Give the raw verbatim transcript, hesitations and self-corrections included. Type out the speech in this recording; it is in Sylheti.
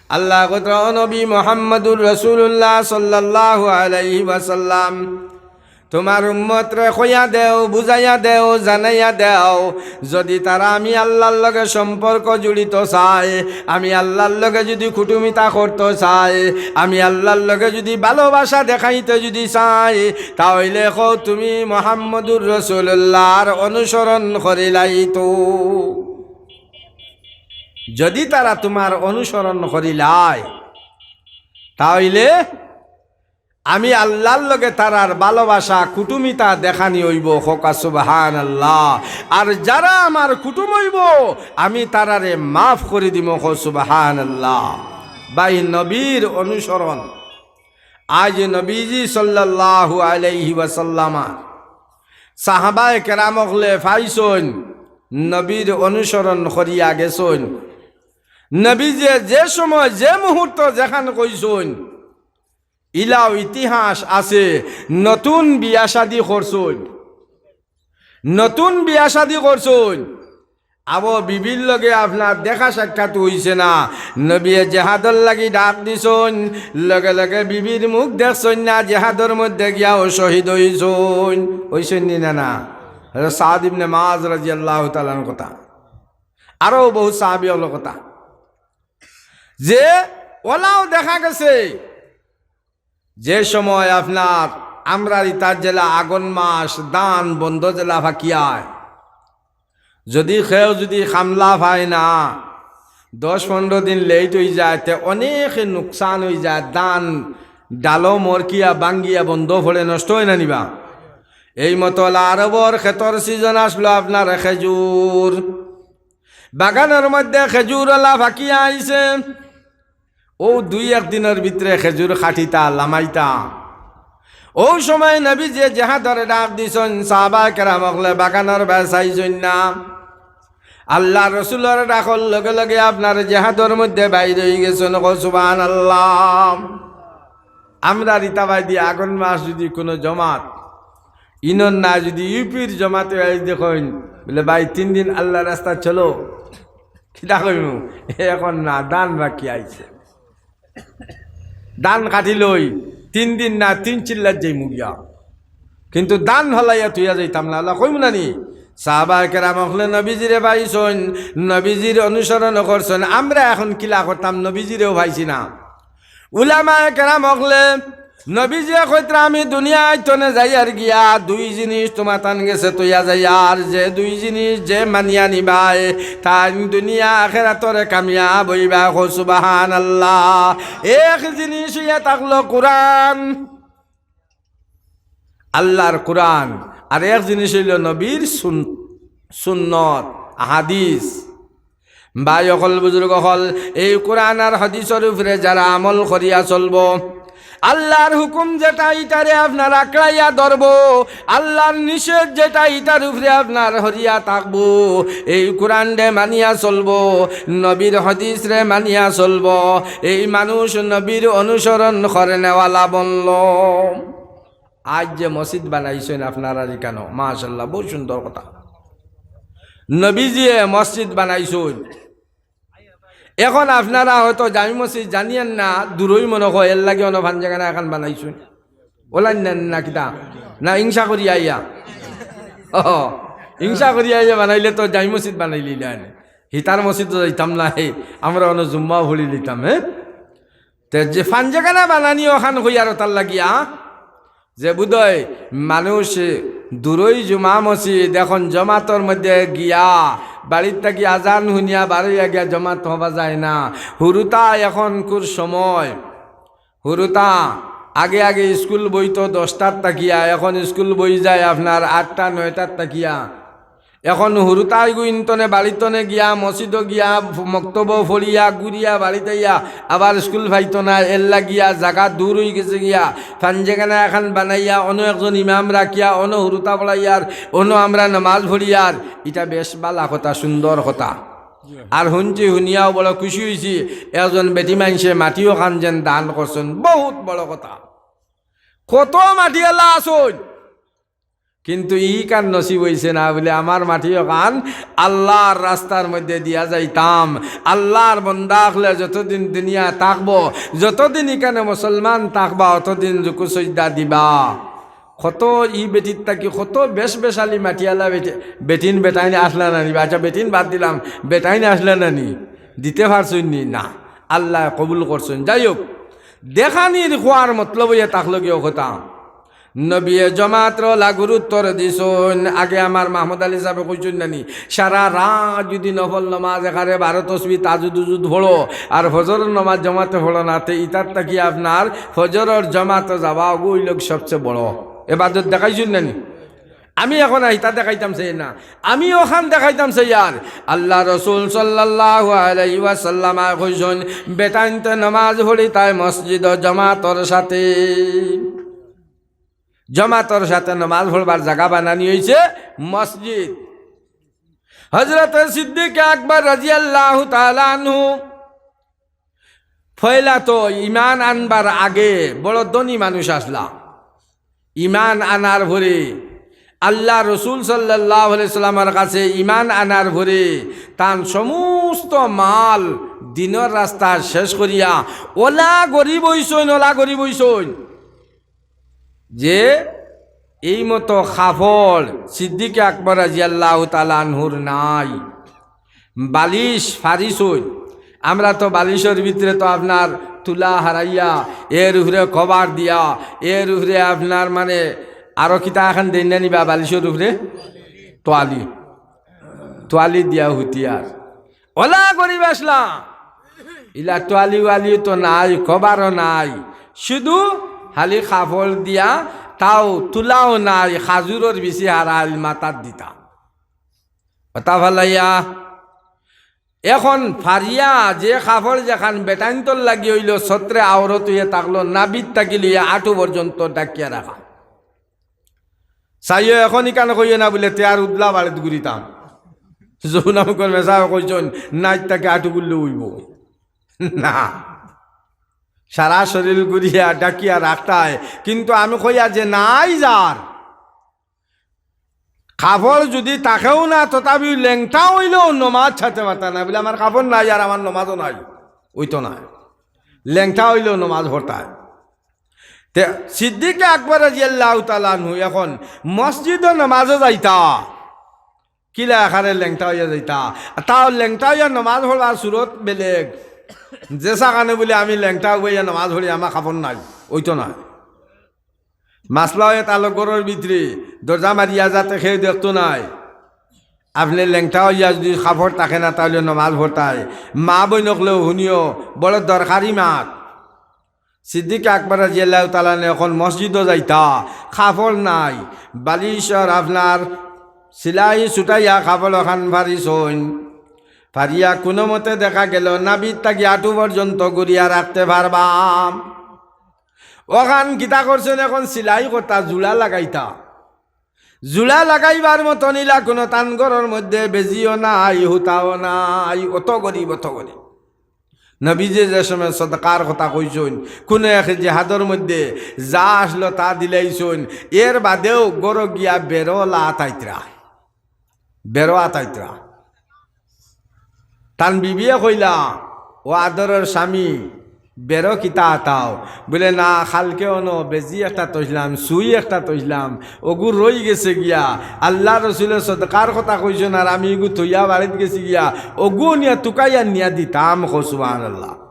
আল্লায় কইতরা, "ও নবী মুহাম্মাদুর রাসূলুল্লাহ সাল্লাল্লাহু আলাইহি ওয়াসাল্লাম, তুমার উম্মতরে কইয়া দেও, বুঝাইয়া দেও, জানাইয়া দেও, যুদি তারা আমি আল্লার লগে সম্পর্ক জুড়িতো চায়, আমি আল্লার লগে যুদি কুটুমিতা করতো চায়, আমি আল্লার লগে যুদি ভালোবাসা দেখাইতো যুদি চায়, তা অইলে কও তুমি মুহাম্মাদুর রাসূলুল্লাহর অনুসরণ করিলাইতো।" যুদি তারা তুমার অনুসরণ করিলায়, তা অইলে আমি আল্লার লগে তারার ভালোবাসা, কুটুমিতা দেখানি অইবো, কউক্কা সুবহানাল্লাহ। আর যারা আমার কুটুম অইবো, আমি তারারে মাফ করি দিমু, কউক্কা সুবহানাল্লাহ। ভাই, নবীর অনুসরণ। আইজ নবীজি সাল্লাল্লাহু আলাইহি ওয়াসাল্লাম, সাহাবায়ে কেরাম অকলে পাইছইন, নবীর অনুসরণ করিয়া গেছইন। নবীজিয়ে যে সময়, যে মুহূর্ত যেখান কইছইন, ইলাও ইতিহাস আছে, নতুন বিয়া শাদি করছইন, নতুন বিয়া শাদি করছইন, আবো বিবির লগে আপনার দেখা সাক্ষাৎ অইছে না, নবীয়ে জেহাদর লাগি ডাক দিছইন, লগে লগে বিবির মুখ দেখছইন না, জেহাদর মধ্যে গিয়াও শহীদ অইছইন, অইছইন নি না? না, হযরত সাদ ইবনে মুআজ রাদিয়াল্লাহু তাআলা আনহুর কথা, আরো বহুত সাহাবী অকলর কথা। যে অলাও দেখা গেছে, যে সময় আপনার আমরার ইতার যেলা আগন মাস, ধান বন্ধ যেলা ফাকিয়ায়, যুদি কেউ যুদি কামলা পায় না, দশ পনরো দিন late অইযায়, তে অনেক নুকসান অইযায়, ধান ডালো মরকিয়া ভাঙ্গিয়া বন্ধ পড়ে, নষ্ট অয় না নি বা? এই মতো অলা আরবর খেতর season আছলো আপনার খেজুর, বাগানর মধ্যে খেজুর অলা ফাকিয়া আইছে। অউ দুই এক দিনর ভিতরে খেজুর কাটিতা, লামাইতা। অউ সময় নবীজিয়ে জেহাদর ডাক দিছইন, সাহাবায়ে কেরাম অকলে বাগানর বায় চাইছইন না। আল্লার রসুলর ডাকর লগে লগে আপনার জেহাদর মধ্যে বাইর অইগেছইন, কউক্কা সুবহানাল্লাহ। আমরার ইতাবায়দি আগন মাস যুদি কুনু জমাত, ইনর না যুদি ইউপির জমাতে আইজ দেখইন, বলে, "ভাই, তিন দিন আল্লার রাস্তাত চলো।" কিতা কইমু? এখন না, ধান বাকি আইছে। ধান কাটিলই, তিন দিন না, তিন চিল্লাত যাইমু গিয়া। কিন্তু ধান ফালাইয়া থইয়া যাইতাম না, অলা কইমু না নি? সাহাবায়ে কেরাম অকলে নবীজিরে পাইছইন, নবীজির অনুসরণ করছইন। আমরা এখন কিলা করতাম, নবীজিরেও পাইছি না। উলামায়ে কেরাম অকলে নবীজিয়ে কইতরা, "আমি দুনিয়াত তনে যাইয়ার গিয়া দুই জিনিস তুমাতান গেছে থইয়া যাইয়ার, যে দুই জিনিস যে মানিয়া নিবায়, তাইন দুনিয়া আখেরাতরে কামিয়াব অইবা।" কউক্কা সুবহানাল্লাহ। এক জিনিস অইয়া থাকলো কুরআন, আল্লার কুরআন, আর এক জিনিস অইলো নবীর সুন-, সুন্নত, হাদিস। ভাই অকল, বুজুর্গ অকল, এই কুরআন আর হাদিসর উপরে যারা আমল করিয়া চলবো, আল্লার হুকুম যেটা, ইটারে আপনার আঁকড়াইয়া ধরবো, আল্লার নিষেধ যেটা, ইটার উপরে আপনার হরিয়া থাকবো, এই কুরআনরে মানিয়া চলবো, নবীর হাদিসরে মানিয়া চলবো, এই মানুষ নবীর অনুসরণ করেনেওয়ালা বনলো। আইজ যে মসজিদ বানাইছইন আপনারার ইকানো, মাশাআল্লাহ, বউত সুন্দর কথা। নবীজিয়ে মসজিদ বানাইছইন। এখন আপনারা হয়তো জামি মসজিদ জানিয়েন না, দূরই মনো কয়, এরলাগি অনো পাঞ্জাখানা এখান বানাইছইন। অলাইন না, না কিতা? না, হিংসা করি আইয়া। ও, হিংসা করি আইয়া বানাইলে তো জামি মসজিদ বানাইলিলাইন। হিতার মসজিদ তো যাইতাম না, হে, আমরা অনো জুম্মাও পড়িলিতাম, হে? তে যে পাঞ্জাখানা বানানি অখান কইয়ার অতার লাগিয়া, যে বুধয় মানুষ দূরই জুমা মসজিদ, এখন জমাতর মধ্যে গিয়া, বাড়িত থাকি আজান হুনিয়া বারইয়া গিয়া জমাত হবা যায় না। হুরুতা এখনকুর সময়, হুরুতা আগে আগে স্কুল বইতো দশটার থাকিয়া, এখন স্কুল বই যায় আপনার আটটা নয়টার থাকিয়া। এখন হুরুতাইগু ইনতনে বাড়িতনে গিয়া, মসজিদো গিয়া, মক্তবো পড়িয়া, ঘুরিয়া বাড়িত আইয়া, আবার স্কুল পাইতো না, এরলাগিয়া জাগা দূর অইগেছে গিয়া, পাঞ্জাখানা এখান বানাইয়া, অনো একজন ইমাম রাখিয়া, অনো হুরুতা পড়াইয়ার, অনো আমরা নামাজ পড়িয়ার, ইটা বেশ বালা কথা, সুন্দর কথা। আর হুনছি, হুনিয়াও বড় খুশি অইছি, একজন বেটি মানষে মাটিও খান যেন দান করছইন, বউত বড় কথা। কত মাটিআলা আছইন, কিন্তু ইখান নসিব অইছে না, বুলে আমার মাটি অখান আল্লার রাস্তার মধ্যে দিয়া যাইতাম। আল্লার বন্দা অকলে যতদিন দুনিয়া থাকবো, যতদিন ইখানে মুসলমান থাকবা, অতদিন রুকু সইজদা দিবা। কত ই বেটির থাকি কত বেশ বেশালি মাটিআলা বেটি-, বেটিন বেটাইন আছলা না নি বা? আচ্ছা, বেটিন বাদ দিলাম, বেটাইন আছলা না নি? দিতে পারছইন নি? না, আল্লায় কবুল করছইন। যাই হোক, দেখানির কওয়ার মতলব অইয়া থাকলো গিয়া কথা। নবিয়ে জমাতর অলা গুরুত্বর দিছইন। আগে আমার মাহমুদ আলী সাবে কইছইন না নি, সারা রাত যুদি নফল নমাজ একারে বারো তসবি তাজুদ উজুদ পড়ো আর ফজরর নমাজ জমাতে পড়ো না, তে ইতার থাকি আপনার ফজরর জমাতো যাওয়া অগু অইলো সবচে বড় এবাদত। দেখাইছইন না নি? আমি অখন ইতা দেখাইতাম চাই না, আমি অখান দেখাইতাম চাইয়ার। আল্লার রসুল সাল্লাল্লাহু আলাইহি ওয়াসাল্লাম কইছইন, বেটাইন্তে নমাজ পড়িতায় মসজিদো জমাতর সাথে। জমাতর সাথে নমাজ পড়বার জাগা বানানি অইছে মসজিদ। হযরতে সিদ্দিকে আকবর রাদিয়াল্লাহু তাআলা আনহু পয়লা তো ইমান আনবার আগে বড় ধনী মানুষ আছলা। ইমান আনার পরে, আল্লার রসুল সাল্লাল্লাহু আলাইহি সাল্লামর কাছে ইমান আনার পরে তান সমস্ত মাল দিনর রাস্তায় শেষ করিয়া অলা গরিব অইছইন, অলা গরিব অইছইন। যে এই মতো কাপড় সিদ্দিকে আকবর রাদিয়াল্লাহু তাআলা আনহুর নাই। বালিশ ফারিছইন। আমরা তো বালিশর ভিতরে তো আপনার তুলা হারাইয়া, এর উপরে কভার দিয়া, এর উপরে আপনার মানে আরো কিতা এখান দেই না নি বা বালিশর উপরে? তোয়ালি। তোয়ালি দিয়া হুতিয়ার। অলা গরিব আছলা। ইলা তোয়ালি ওয়ালিও তো নাই, কভারও নাই, শুধু খালি কাপড় দিয়া, তাও তুলাও নাই, খাজুরর বিচি হারাইল মাথাত দিতা। অতা ফালাইয়া অখন ফারিয়া যে কাপড় যেখান বেটাইন্তর লাগি অইলো ছত্রে আওরত অইয়া থাকলো, নাভিত থাকি লইয়া আটু পর্যন্ত ঢাকিয়া রাখা। চাইও অখন ইখান কইও না বুলে তে আর উদলা বাড়িত ঘুরিতাম। যমুনা মুখর মেসাবে কইছইন, নাইত থাকি আটু ঘুরলে অইবো না। সারা শরীর ঘুরিয়া ঢাকিয়া রাখতায়, কিন্তু আমি কইয়ার যে নাই যার, কাপড় যুদি থাকেও না, তথাপিও লেংটা অইলেও নমাজ ছাড়তে পারতা না। বুলে আমার কাপড় নাই আর আমার নমাজও নাই, অইতো না। লেংটা অইলেও নমাজ পড়তায়। তে সিদ্দিকে আকবর রাদিয়াল্লাহু তাআলা আনহু অখন মসজিদো নমাজো যাইতা, কিলা আকারে লেংটা অইয়া যাইতা, তাও লেংটা অইয়া নমাজ পড়ার সুরত বেলেগ। যে সাখানে বুলে আমি লেংটা অইয়া নমাজ পড়ি, আমার কাপড় নাই, অইতো না। মাসলা অইয়া তালো ঘরর ভিতরে দরজা মারিয়া যাতে কেউ দেখতো নায়। আপনে লেংটা অইয়া যুদি কাপড় থাকে না, তাইলে নমাজ পড়তায়। মা বইন অকলেও হুনিও, বড় দরকারি মাত। সিদ্দিক আকবর রাদিয়াল্লাহু তাআলা আনহু অখন মসজিদো যাইতা, কাপড় নাই, বালিশর আপনার সিলাই ছুটাইয়া কাপড় অখান ফারিছইন। ফারিয়া কুনুমতে দেখা গেলো নাভিত থাকি আটু পর্যন্ত ঘুরিয়া রাখতে পারবা। অখান কিতা করছইন, অখন সিলাই করতা, জুড়া লাগাইতা। জুড়া লাগাইবার মতন ইলা কুনু তান ঘরর মধ্যে বেজিও নাই, হুতাও নাই, অত গরিব, অত গরিব। নবীজি যে সময় সদকার কথা কইছইন, কুনু এক জেহাদর মধ্যে যা আছলো তা দিলাইছইন, এর বাদেও ঘরো গিয়া বেরো লা আতাইতরা, বেরো আতাইতরা। তান বিবিয়ে কইলা, "ও আদরর স্বামী, বেরো কিতা আতাও?" বুলে, "না, কালকে অনো বেজি একটা থইছলাম, সুই একটা থইছলাম, অগু রইগেছে গিয়া। আল্লার রসুলে সদকার কথা কইছইন, আর আমি ইগু থইয়া বাড়িত গেছি গিয়া, অগু নিয়া তুকাইয়া নিয়া দিতাম।" কও সুবহানাল্লাহ।